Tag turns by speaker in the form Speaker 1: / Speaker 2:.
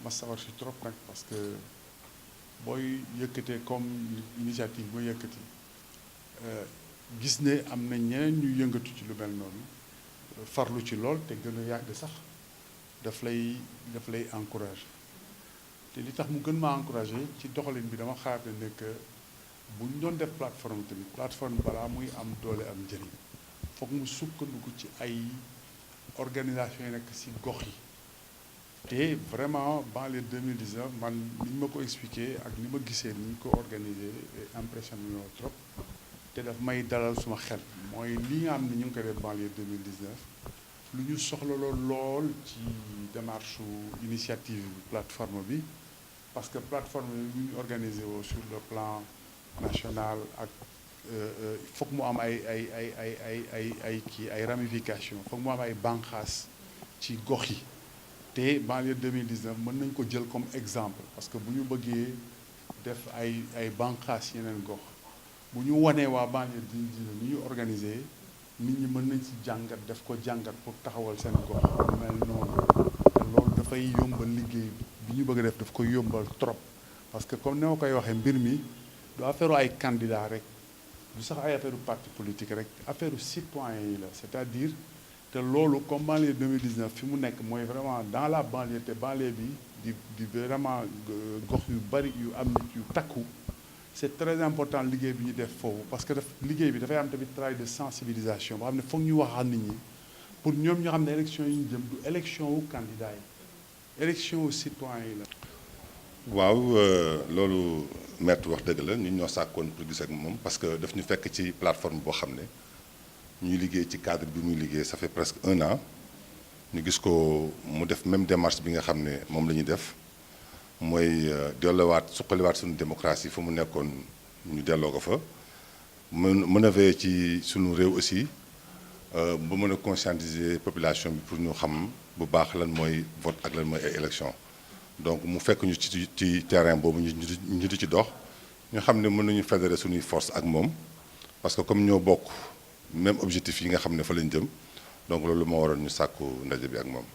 Speaker 1: ma sawar si trop nag parce que booy yëkkatee comme initiative booy yëkkati gis ne am na ñeneen ñu yëngatu ci lu mel noonu farlu ci lool te gën a yàgg sax daf lay encouragé te li tax mu gën ma encouragé ci doxalin bi dama xaar ne que bu ñu doon def plateforme tamit plateforme balaa muy am doole am njëriñ foog mu sukkandiku ci ay organisation yi nekk si gox yi te vraiment banlieue 2019 man ni ñu ma ko expliqué ak ni ma gisee ni ñu ko organisé impressionné na trop te daf may dalal suma xel mooy li nga xam ne ñu ngi koy def banlieue 2019 lu ñu soxla lool ci démarche initiative plateforme bi parce que plateforme bi ñu organisé woo sur le plan national ak foog mu am ay ramification foog mu am ay banqaas ci gox yi te banlieue 2019 mën nañ ko jël comme exemple parce que bu ñu bëggee def ay banqaas yeneen gox bu ñu wanee waa banlieue 2019 ni ñu organisé nit ñi mën nañ ci jàngat def ko jàngat pour taxawal seen gox mel noonu te loolu dafay yombal liggéey bi ñu bëgg a def daf koy yombal trop parce que comme ni ma koy waxee mbir mi du affaire ay candidat rek du sax ay affaire parti politique rek affaire citoyen yi la c'est-à-dire te loolu comme banlieue 2019 fi mu nekk mooy vraiment dans la banlieue te banlieue bi di vraiment gox yu bari yu am nit yu takku c'est très important liggéey bi ñu def foofu parce que liggéey bi dafay am tamit travail de sensibilisation boo xam ne foog ñu waxal nit ñi pour ñoom ñoo xam ne élection yi ñu jëm du élection wu candidat yi élection wu citoyen yi la.
Speaker 2: waaw loolu maître wax dëgg la ñun ñoo sàkkoon pour gis ak moom parce que daf ñu fekk ci plateforme boo xam ne ñuy liggéey ci cadre bi muy liggéey ça fait presque 1 an ñu gis ko mu def même démarche bi nga xam ne moom la ñuy def mooy delloowaat suqaliwaat suñu démocratie fu mu nekkoon ñu delloo ko fa mën a veiller ci suñu réew aussi ba mën a conscientiser population bi pour ñu xam bu baax lan mooy vote ak lan mooy ay élection donc mu fekk ñu ci terrain boobu ñu di ci dox ñu xam ne mën nañu fédérer suñuy force ak moom parce que comme ñoo bokk même objectif yi nga xam ne fa lañ jëm donc loolu moo waroon ñu sàkku ndaje bi ak moom